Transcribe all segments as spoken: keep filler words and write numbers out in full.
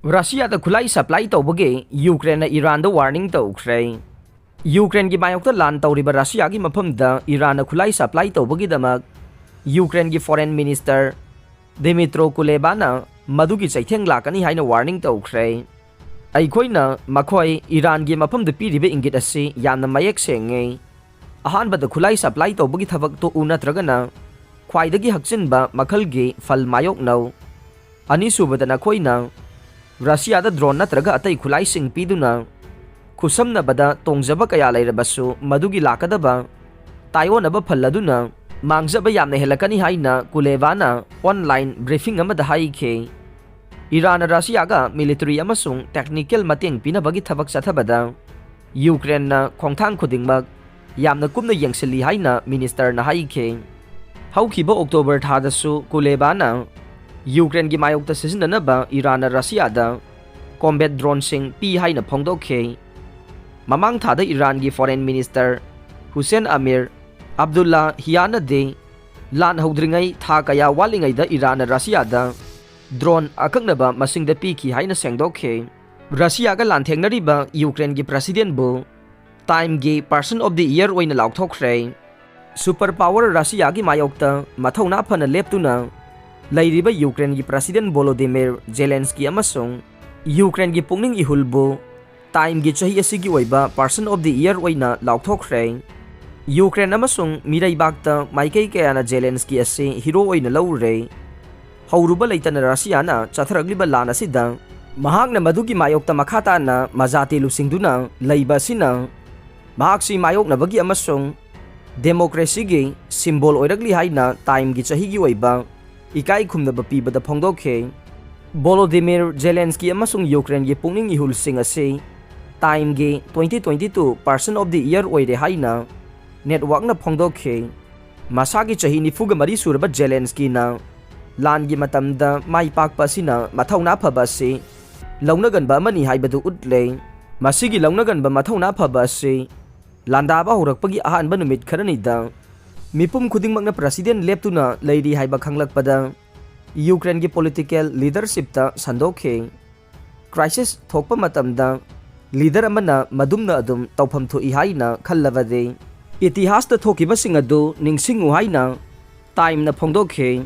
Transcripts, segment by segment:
ꯔꯁꯤꯌꯥꯗ ꯈꯨꯠꯂꯥꯏ ꯁꯄ꯭ꯂꯥꯏ ꯇꯧꯕꯒꯤ ꯌꯨꯀ꯭ꯔꯦꯟꯅ ꯏꯔꯥꯟꯗ ꯋꯥꯔꯅꯤꯡ ꯇꯧꯈ꯭ꯔꯦ꯫ ꯌꯨꯀ꯭ꯔꯦꯟꯒꯤ ꯃꯥꯌꯣꯛꯇ ꯂꯥꯟ ꯇꯧꯔꯤꯕ ꯔꯁꯤꯌꯥꯒꯤ ꯃꯐꯝꯗ ꯏꯔꯥꯟꯅ ꯈꯨꯠꯂꯥꯏ ꯁꯄ꯭ꯂꯥꯏ ꯇꯧꯕꯒꯤꯗꯃꯛ ꯌꯨꯀ꯭ꯔꯦꯟꯒꯤ ꯐꯣꯔꯦꯟ ꯃꯤꯅꯤꯁꯇꯔ ꯗꯤꯃꯤꯇ꯭ꯔꯣ ꯀꯨꯂꯦꯕꯥꯅ ꯃꯗꯨꯒꯤ ꯆꯩꯊꯦꯡ ꯂꯥꯛꯀꯅꯤ ꯍꯥꯏꯅ ꯋꯥꯔꯅꯤꯡ ꯇꯧꯈ꯭ꯔꯦ꯫ "ꯑꯩꯈꯣꯏꯅ ꯃꯈꯣꯏ ꯏꯔꯥꯟꯒꯤ ꯃꯐꯝꯗ ꯄꯤꯔꯤꯕ ꯏꯪꯒꯤꯠ ꯑꯁꯤ ꯌꯥꯝꯅ ꯃꯌꯦꯛ ꯁꯦꯡꯉꯤ꯫ ꯑꯍꯥꯟꯕꯗ ꯈꯨꯠꯂꯥꯏ ꯁꯄ꯭ꯂꯥꯏ ꯇꯧꯕꯒꯤ ꯊꯕꯛ ꯇꯣꯛꯎ, ꯅꯠꯇ꯭ꯔꯒꯅ ꯈ꯭ꯋꯥꯏꯗꯒꯤ ꯍꯛꯆꯤꯟꯕ ꯃꯈꯜꯒꯤ ꯐꯜ ꯃꯥꯌꯣꯛꯅꯧ꯫ ꯑꯅꯤꯁꯨꯕꯗ, ꯅꯈꯣꯏꯅ ꯔꯁꯤꯌꯥꯗ ꯗ꯭ꯔꯣꯟ ꯅꯠꯇ꯭ꯔꯒ ꯑꯇꯩ ꯈꯨꯠꯂꯥꯏꯁꯤꯡ ꯄꯤꯗꯨꯅ ꯈꯨꯠꯁꯝꯅꯕꯗ ꯇꯣꯡꯖꯕ ꯀꯌꯥ ꯂꯩꯔꯕꯁꯨ, ꯃꯗꯨꯒꯤ ꯂꯥꯛꯀꯗꯕ ꯇꯥꯏꯑꯣꯟꯅꯕ ꯐꯜ ꯑꯗꯨꯅ ꯃꯥꯡꯖꯕ ꯌꯥꯝꯅ ꯍꯦꯜꯂꯛꯀꯅꯤ" ꯍꯥꯏꯅ ꯀꯨꯂꯦꯕꯥꯅ ꯑꯣꯟꯂꯥꯏꯟ ꯕ꯭ꯔꯤꯐꯤꯡ ꯑꯃꯗ ꯍꯥꯏꯈꯤ꯫ ꯏꯔꯥꯟꯅ ꯔꯁꯤꯌꯥꯒ ꯃꯤꯂꯤꯇꯔꯤ ꯑꯃꯁꯨꯡ ꯇꯦꯛꯅꯤꯀꯦꯜ ꯃꯇꯦꯡ ꯄꯤꯅꯕꯒꯤ ꯊꯕꯛ ꯆꯠꯊꯕꯗ ꯌꯨꯀ꯭ꯔꯦꯟꯅ ꯈꯣꯡꯊꯥꯡ ꯈꯨꯗꯤꯡꯃꯛ ꯌꯥꯝꯅ ꯀꯨꯞꯅ ꯌꯦꯡꯁꯤꯜꯂꯤ ꯍꯥꯏꯅ ꯃꯤꯅꯤꯁꯇꯔꯅ ꯍꯥꯏꯈꯤ꯫ ꯍꯧꯈꯤꯕ ꯑꯣꯛꯇꯣꯕꯔ ꯊꯥꯗꯁꯨ ꯀꯨꯂꯦꯕꯥꯅ ꯌꯨꯀ꯭ꯔꯦꯟꯒꯤ ꯃꯥꯌꯣꯛꯇ ꯁꯤꯖꯤꯟꯅꯅꯕ ꯏꯔꯥꯟꯅ ꯔꯁꯤꯌꯥꯗ ꯀꯣꯝꯕꯦꯠ ꯗ꯭ꯔꯣꯟꯁꯤꯡ ꯄꯤ ꯍꯥꯏꯅ ꯐꯣꯡꯗꯣꯛꯈꯤ꯫ ꯃꯃꯥꯡ ꯊꯥꯗ ꯏꯔꯥꯟꯒꯤ ꯐꯣꯔꯦꯟ ꯃꯤꯅꯤꯁꯇꯔ ꯍꯨꯁꯦꯟ ꯑꯃꯤꯔ ꯑꯕꯗꯨꯜꯂꯥ ꯍꯤꯌꯥꯅꯗꯤ ꯂꯥꯟ ꯍꯧꯗ꯭ꯔꯤꯉꯩ ꯊꯥ ꯀꯌꯥ ꯋꯥꯠꯂꯤꯉꯩꯗ ꯏꯔꯥꯟꯅ ꯔꯁꯤꯌꯥꯗ ꯗ꯭ꯔꯣꯟ ꯑꯀꯛꯅꯕ ꯃꯁꯤꯡꯗ ꯄꯤꯈꯤ ꯍꯥꯏꯅ ꯁꯦꯡꯗꯣꯛꯈꯤ꯫ ꯔꯁꯤꯌꯥꯒ ꯂꯥꯟꯊꯦꯡꯅꯔꯤꯕ ꯌꯨꯀ꯭ꯔꯦꯟꯒꯤ ꯄ꯭ꯔꯁꯤꯗꯦꯟꯕꯨ ꯇꯥꯏꯝꯒꯤ ꯄꯔꯁꯟ ꯑꯣꯐ ꯗꯤ ꯏꯌꯔ ꯑꯣꯏꯅ ꯂꯥꯎꯊꯣꯛꯈ꯭ꯔꯦ꯫ ꯁꯨꯄꯔ ꯄꯥꯋꯔ ꯔꯁꯤꯌꯥꯒꯤ ꯃꯥꯌꯣꯛꯇ ꯃꯊꯧꯅꯥ ꯐꯅ ꯂꯦꯞꯇꯨꯅ ꯂꯩꯔꯤꯕ ꯌꯨꯀ꯭ꯔꯦꯟꯒꯤ ꯄ꯭ꯔꯁꯤꯗꯦꯟ ꯚꯣꯂꯣꯗꯤꯃꯤꯔ ꯖꯦꯂꯦꯟꯁꯀꯤ ꯑꯃꯁꯨꯡ ꯌꯨꯀ꯭ꯔꯦꯟꯒꯤ ꯄꯨꯛꯅꯤꯡ ꯏꯍꯨꯜꯕꯨ ꯇꯥꯏꯝꯒꯤ ꯆꯍꯤ ꯑꯁꯤꯒꯤ ꯑꯣꯏꯕ ꯄꯔꯁꯟ ꯑꯣꯐ ꯗꯤ ꯏꯌꯔ ꯑꯣꯏꯅ ꯂꯥꯎꯊꯣꯛꯈ꯭ꯔꯦ꯫ ꯌꯨꯀ꯭ꯔꯦꯟ ꯑꯃꯁꯨꯡ ꯃꯤꯔꯩꯕꯥꯛꯇ ꯃꯥꯏꯀꯩ ꯀꯌꯥꯅ ꯖꯦꯂꯦꯟꯁꯀꯤ ꯑꯁꯤ ꯍꯤꯔꯣ ꯑꯣꯏꯅ ꯂꯧꯔꯨꯔꯦ꯫ ꯍꯧꯔꯨꯕ ꯂꯩꯇꯅ ꯔꯁꯤꯌꯥꯅ ꯆꯠꯊꯔꯛꯂꯤꯕ ꯂꯥꯟ ꯑꯁꯤꯗ ꯃꯍꯥꯛꯅ ꯃꯗꯨꯒꯤ ꯃꯥꯌꯣꯛꯇ ꯃꯈꯥ ꯇꯥꯅ ꯃꯖꯥꯇꯤ ꯂꯨꯆꯤꯡꯗꯨꯅ ꯂꯩꯕ ꯑꯁꯤꯅ ꯃꯍꯥꯛꯁꯤ ꯃꯥꯌꯣꯛꯅꯕꯒꯤ ꯑꯃꯁꯨꯡ ꯗꯦꯃꯣꯀ꯭ꯔꯦꯁꯤꯒꯤ ꯁꯤꯝꯕꯣꯜ ꯑꯣꯏꯔꯛꯂꯤ ꯍꯥꯏꯅ ꯇꯥꯏꯝꯒꯤ ꯆꯍꯤꯒꯤ ꯑꯣꯏꯕ ꯏꯀꯥꯏ ꯈꯨꯝꯅꯕ ꯄꯤꯕꯗ ꯐꯣꯡꯗꯣꯛꯈꯤ꯫ ꯚꯣꯂꯣꯗꯤꯃꯤꯔ ꯖꯦꯂꯦꯟꯁꯀꯤ ꯑꯃꯁꯨꯡ ꯌꯨꯀ꯭ꯔꯦꯟꯒꯤ ꯄꯨꯛꯅꯤꯡ ꯏꯍꯨꯜꯁꯤꯡ ꯑꯁꯤ ꯇꯥꯏꯝꯒꯤ twenty twenty two Person of the Year ꯑꯣꯏꯔꯦ ꯍꯥꯏꯅ ꯅꯦꯠꯋꯥꯛꯅ ꯐꯣꯡꯗꯣꯛꯈꯤ꯫ ꯃꯁꯥꯒꯤ ꯆꯍꯤ ꯅꯤꯐꯨꯒ ꯃꯔꯤ ꯁꯨꯔꯕ ꯖꯦꯂꯦꯟꯁꯀꯤꯅ ꯂꯥꯟꯒꯤ ꯃꯇꯝꯗ ꯃꯥꯏ ꯄꯥꯛꯄ ꯑꯁꯤꯅ ꯃꯊꯧꯅꯥ ꯐꯕ ꯑꯁꯤ ꯂꯧꯅꯒꯟꯕ ꯑꯃꯅꯤ ꯍꯥꯏꯕꯗꯨ ꯎꯠꯂꯦ꯫ ꯃꯁꯤꯒꯤ ꯂꯧꯅꯒꯟꯕ ꯃꯊꯧꯅꯥ ꯐꯕ ꯑꯁꯤ ꯂꯥꯟꯗꯥꯕ ꯍꯧꯔꯛꯄꯒꯤ ꯑꯍꯥꯟꯕ ꯅꯨꯃꯤꯠ ꯈꯔꯅꯤꯗ ꯃꯤꯄꯨꯝ ꯈꯨꯗꯤꯡꯃꯛꯅ ꯄ꯭ꯔꯁꯤꯗꯦꯟ ꯂꯦꯞꯇꯨꯅ ꯂꯩꯔꯤ ꯍꯥꯏꯕ ꯈꯪꯂꯛꯄꯗ ꯌꯨꯀ꯭ꯔꯦꯟꯒꯤ ꯄꯣꯂꯤꯇꯤꯀꯦꯜ ꯂꯤꯗꯔꯁꯤꯞꯇ ꯁꯟꯗꯣꯛꯈꯤ꯫ crisis ꯊꯣꯛꯄ ꯃꯇꯝꯗ leader ꯑꯃꯅ ꯃꯗꯨꯝꯅ ꯑꯗꯨꯝ ꯇꯧꯐꯝ ꯊꯣꯛꯏ ꯍꯥꯏꯅ ꯈꯜꯂꯕꯗꯤ, ꯏꯇꯤꯍꯥꯁꯇ ꯊꯣꯛꯈꯤꯕꯁꯤꯡ ꯑꯗꯨ ꯅꯤꯡꯁꯤꯡꯉꯨ ꯍꯥꯏꯅ Time ꯅ ꯐꯣꯡꯗꯣꯛꯈꯤ꯫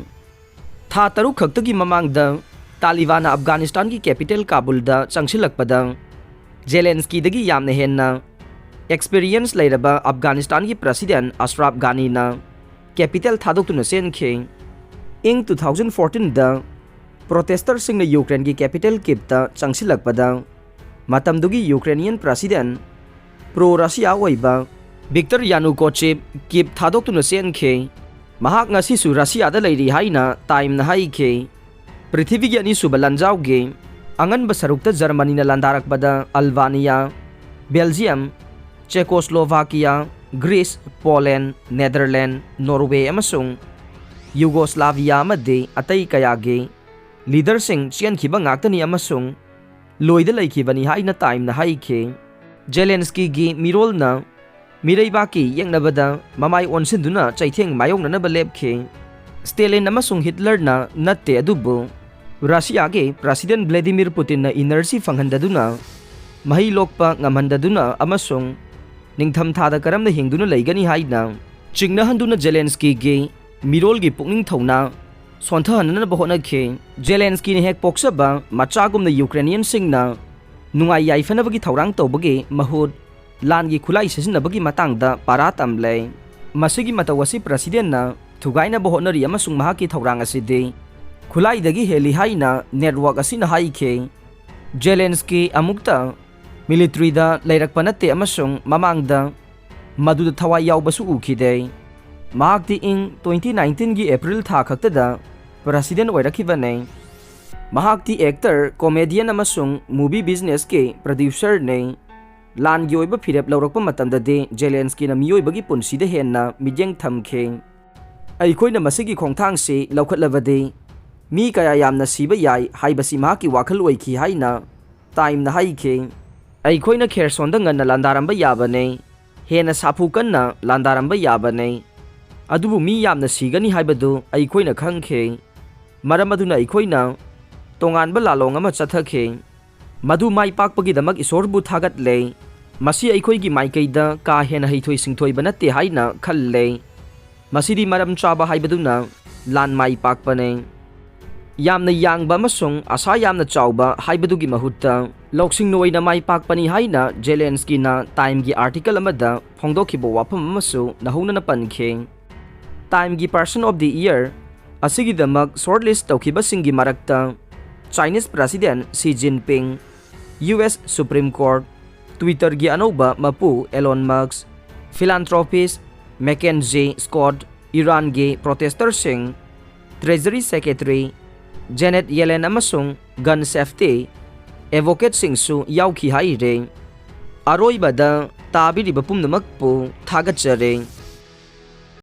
ꯊꯥ ꯇꯔꯨꯛ ꯈꯛꯇꯒꯤ ꯃꯃꯥꯡꯗ ꯇꯥꯂꯤꯕꯥꯟꯅ ꯑꯐꯒꯥꯅꯤꯁꯇꯥꯟꯒꯤ capital ꯀꯥꯕꯨꯜꯗ ꯆꯪꯁꯤꯜꯂꯛꯄꯗ, ꯖꯦꯂꯦꯟꯁꯀꯤꯗꯒꯤ ꯌꯥꯝꯅ ꯍꯦꯟꯅ experience ꯂꯩꯔꯕ ꯑꯐꯒꯥꯅꯤꯁꯇꯥꯟꯒꯤ president ꯑꯁ꯭ꯔꯥꯐ ꯘꯥꯅꯤꯅ capital ꯊꯥꯗꯣꯛꯇꯨꯅ ꯆꯦꯟꯈꯤ꯫ ꯏꯪ two thousand fourteen ꯗ protester ꯁꯤꯡꯅ ꯌꯨꯀ꯭ꯔꯦꯟꯒꯤ capital Kyiv ꯇ ꯆꯪꯁꯤꯜꯂꯛꯄꯗ, ꯃꯇꯝꯗꯨꯒꯤ Ukrainian president, pro Russia ꯑꯣꯏꯕ Viktor Yanukovych Kyiv ꯊꯥꯗꯣꯛꯇꯨꯅ ꯆꯦꯟꯈꯤ꯫ ꯃꯍꯥꯛ ꯉꯁꯤꯁꯨ ꯔꯁꯤꯌꯥꯗ ꯂꯩꯔꯤ ꯍꯥꯏꯅ Time ꯅ ꯍꯥꯏꯈꯤ꯫ ꯄ꯭ꯔꯤꯊꯤꯕꯤꯒꯤ ꯑꯅꯤꯁꯨꯕ ꯂꯥꯟꯖꯥꯎꯒꯤ ꯑꯉꯟꯕ ꯁꯔꯨꯛꯇ ꯖꯔꯃꯅꯤꯅ ꯂꯥꯟꯗꯥꯔꯛꯄꯗ, Albania, Belgium, Czechoslovakia, Greece, Poland, Netherlands, Norway ꯑꯃꯁꯨꯡ ꯌꯨꯒꯣꯁ꯭ꯂꯥꯚꯤꯌꯥ ꯑꯃꯗꯤ ꯑꯇꯩ ꯀꯌꯥꯒꯤ leader ꯁꯤꯡ ꯆꯦꯟꯈꯤꯕ ꯉꯥꯛꯇꯅꯤ ꯑꯃꯁꯨꯡ ꯂꯣꯏꯗ ꯂꯩꯈꯤꯕꯅꯤ ꯍꯥꯏꯅ Time ꯅ ꯍꯥꯏꯈꯤ꯫ ꯖꯦꯂꯦꯟꯁꯀꯤꯒꯤ ꯃꯤꯔꯣꯜꯅ ꯃꯤꯔꯩꯕꯥꯛꯀꯤ ꯌꯦꯛꯅꯕꯗ ꯃꯃꯥꯏ ꯑꯣꯟꯁꯤꯟꯗꯨꯅ ꯆꯩꯊꯦꯡ ꯃꯥꯌꯣꯛꯅꯅꯕ ꯂꯦꯞꯈꯤ꯫ ꯁ꯭ꯇꯦꯂꯤꯟ ꯑꯃꯁꯨꯡ ꯍꯤꯠꯂꯔꯅ ꯅꯠꯇꯦ, ꯑꯗꯨꯕꯨ ꯔꯁꯤꯌꯥꯒꯤ president ꯚ꯭ꯂꯦꯗꯤꯃꯤꯔ ꯄꯨꯇꯤꯟꯅ energy ꯐꯪꯍꯟꯗꯗꯨꯅ, ꯃꯍꯩ ꯂꯣꯛꯄ ꯉꯝꯍꯟꯗꯗꯨꯅ ꯑꯃꯁꯨꯡ ꯅꯤꯡꯊꯝꯊꯥꯗ ꯀꯔꯝꯅ ꯍꯤꯡꯗꯨꯅ ꯂꯩꯒꯅꯤ ꯍꯥꯏꯅ ꯆꯤꯡꯅꯍꯟꯗꯨꯅ ꯖꯦꯂꯦꯟꯁꯀꯤꯒꯤ ꯃꯤꯔꯣꯜꯒꯤ ꯄꯨꯛꯅꯤꯡ ꯊꯧꯅꯥ ꯁꯣꯟꯊꯍꯟꯅꯅꯕ ꯍꯣꯠꯅꯈꯤ꯫ ꯖꯦꯂꯦꯟꯁꯀꯤꯅ ꯍꯦꯛ ꯄꯣꯛꯆꯕ ꯃꯆꯥꯒꯨꯝꯅ ꯌꯨꯀ꯭ꯔꯦꯅꯤꯌꯟꯁꯤꯡꯅ ꯅꯨꯡꯉꯥꯏ ꯌꯥꯏꯐꯅꯕꯒꯤ ꯊꯧꯔꯥꯡ ꯇꯧꯕꯒꯤ ꯃꯍꯨꯠ ꯂꯥꯟꯒꯤ ꯈꯨꯠꯂꯥꯏ ꯁꯤꯖꯤꯟꯅꯕꯒꯤ ꯃꯇꯥꯡꯗ ꯄꯥꯔꯥ ꯇꯝꯂꯦ꯫ ꯃꯁꯤꯒꯤ ꯃꯇꯧ ꯑꯁꯤ president ꯅ ꯊꯨꯒꯥꯏꯅꯕ ꯍꯣꯠꯅꯔꯤ ꯑꯃꯁꯨꯡ ꯃꯍꯥꯛꯀꯤ ꯊꯧꯔꯥꯡ ꯑꯁꯤꯗꯤ ꯈꯨꯠꯂꯥꯏꯗꯒꯤ ꯍꯦꯜꯂꯤ ꯍꯥꯏꯅ network ꯑꯁꯤꯅ ꯍꯥꯏꯈꯤ꯫ ꯖꯦꯂꯦꯟꯁꯀꯤ ꯑꯃꯨꯛꯇ military ꯗ ꯂꯩꯔꯛꯄ ꯅꯠꯇꯦ ꯑꯃꯁꯨꯡ ꯃꯃꯥꯡꯗ ꯃꯗꯨꯗ ꯊꯋꯥꯏ ꯌꯥꯎꯕꯁꯨ ꯎꯈꯤꯗꯦ꯫ ꯃꯍꯥꯛꯇꯤ ꯏꯪ twenty nineteen ꯒꯤ April ꯊꯥ ꯈꯛꯇꯗ president ꯑꯣꯏꯔꯛꯈꯤꯕꯅꯦ꯫ ꯃꯍꯥꯛꯇꯤ actor, comedian ꯑꯃꯁꯨꯡ movie business ꯀꯤ producer ꯅꯦ꯫ ꯂꯥꯟꯒꯤ ꯑꯣꯏꯕ ꯐꯤꯔꯦꯞ ꯂꯧꯔꯛꯄ ꯃꯇꯝꯗꯗꯤ ꯖꯦꯂꯦꯟꯁꯀꯤꯅ ꯃꯤꯑꯣꯏꯕꯒꯤ ꯄꯨꯟꯁꯤꯗ ꯍꯦꯟꯅ ꯃꯤꯠꯌꯦꯡ ꯊꯝꯈꯤ꯫ ꯑꯩꯈꯣꯏꯅ ꯃꯁꯤꯒꯤ ꯈꯣꯡꯊꯥꯡꯁꯤ ꯂꯧꯈꯠꯂꯕꯗꯤ ꯃꯤ ꯀꯌꯥ ꯌꯥꯝꯅ ꯁꯤꯕ ꯌꯥꯏ ꯍꯥꯏꯕꯁꯤ ꯃꯍꯥꯛꯀꯤ ꯋꯥꯈꯜ ꯑꯣꯏꯈꯤ ꯍꯥꯏꯅ Time ꯅ ꯍꯥꯏꯈꯤ꯫ ꯑꯩꯈꯣꯏꯅ ꯈꯦꯔꯁꯣꯟꯗ ꯉꯟꯅ ꯂꯥꯟꯗꯥꯔꯝꯕ ꯌꯥꯕꯅꯦ, ꯍꯦꯟꯅ ꯁꯥꯐꯨ ꯀꯟꯅ ꯂꯥꯟꯗꯥꯔꯝꯕ ꯌꯥꯕꯅꯦ, ꯑꯗꯨꯕꯨ ꯃꯤ ꯌꯥꯝꯅ ꯁꯤꯒꯅꯤ ꯍꯥꯏꯕꯗꯨ ꯑꯩꯈꯣꯏꯅ ꯈꯪꯈꯤ꯫ ꯃꯔꯝ ꯑꯗꯨꯅ ꯑꯩꯈꯣꯏꯅ ꯇꯣꯉꯥꯟꯕ ꯂꯥꯂꯣꯡ ꯑꯃ ꯆꯠꯊꯈꯤ꯫ ꯃꯗꯨ ꯃꯥꯏ ꯄꯥꯛꯄꯒꯤꯗꯃꯛ ꯏꯁꯣꯔꯕꯨ ꯊꯥꯒꯠꯂꯦ꯫ ꯃꯁꯤ ꯑꯩꯈꯣꯏꯒꯤ ꯃꯥꯏꯀꯩꯗ ꯀꯥ ꯍꯦꯟꯅ ꯍꯩꯊꯣꯏ ꯁꯤꯡꯊꯣꯏꯕ ꯅꯠꯇꯦ ꯍꯥꯏꯅ ꯈꯜꯂꯦ꯫ ꯃꯁꯤꯗꯤ ꯃꯔꯝ ꯆꯥꯕ ꯍꯥꯏꯕꯗꯨꯅ ꯂꯥꯟ ꯃꯥꯏ ꯄꯥꯛꯄꯅꯦ꯫ ꯌꯥꯝꯅ ꯌꯥꯡꯕ ꯑꯃꯁꯨꯡ ꯑꯁꯥ ꯌꯥꯝꯅ ꯆꯥꯎꯕ ꯍꯥꯏꯕꯗꯨꯒꯤ ꯃꯍꯨꯠꯇ ꯂꯧꯁꯤꯡꯅ ꯑꯣꯏꯅ ꯃꯥꯏ ꯄꯥꯛꯄꯅꯤ ꯍꯥꯏꯅ ꯖꯦꯂꯦꯟꯁꯀꯤꯅ ꯇꯥꯏꯝꯒꯤ ꯑꯥꯔꯇꯤꯀꯜ ꯑꯃꯗ ꯐꯣꯡꯗꯣꯛꯈꯤꯕ ꯋꯥꯐꯝ ꯑꯃꯁꯨ ꯅꯧꯍꯧꯅꯅ ꯄꯟꯈꯤ꯫ ꯇꯥꯏꯝꯒꯤ Person of the Year ꯑꯁꯤꯒꯤꯗꯃꯛ ꯁꯣꯔꯠ ꯂꯤꯁ ꯇꯧꯈꯤꯕꯁꯤꯡꯒꯤ ꯃꯔꯛꯇ ꯆꯥꯏꯅꯤꯁ ꯄ꯭ꯔꯦꯁꯤꯗꯦꯟꯠ ꯁꯤ ꯖꯤꯟꯄꯤꯡ, ꯌꯨ ꯑꯦꯁ ꯁꯨꯄ꯭ꯔꯤꯝ ꯀꯣꯔꯠ, ꯇ꯭ꯋꯤꯇꯔꯒꯤ ꯑꯅꯧꯕ ꯃꯄꯨ ꯑꯦꯂꯣꯟ ꯃꯁꯛ, ꯐꯤꯂꯥꯟꯊ꯭ꯔꯣꯄꯤꯁ ꯃꯦꯀꯦꯟꯖꯤ ꯁ꯭ꯀꯣꯠ, ꯏꯔꯥꯟꯒꯤ ꯄ꯭ꯔꯣꯇꯦꯁꯇꯔꯁꯤꯡ, ꯇ꯭ꯔꯦꯖꯔꯤ ꯁꯦꯀ꯭ꯔꯦꯇꯔꯤ ꯖꯦꯅꯦꯠ ꯌꯦꯂꯦꯟ ꯑꯃꯁꯨꯡ ꯒꯟ ꯁꯦꯐꯇꯤ ꯑꯦꯗꯚꯣꯀꯦꯠꯁꯤꯡꯁꯨ ꯌꯥꯎꯈꯤ ꯍꯥꯏꯔꯦ꯫ ꯑꯔꯣꯏꯕꯗ ꯇꯥꯕꯤꯔꯤꯕ ꯄꯨꯝꯅꯃꯛꯄꯨ ꯊꯥꯒꯠꯆꯔꯤ꯫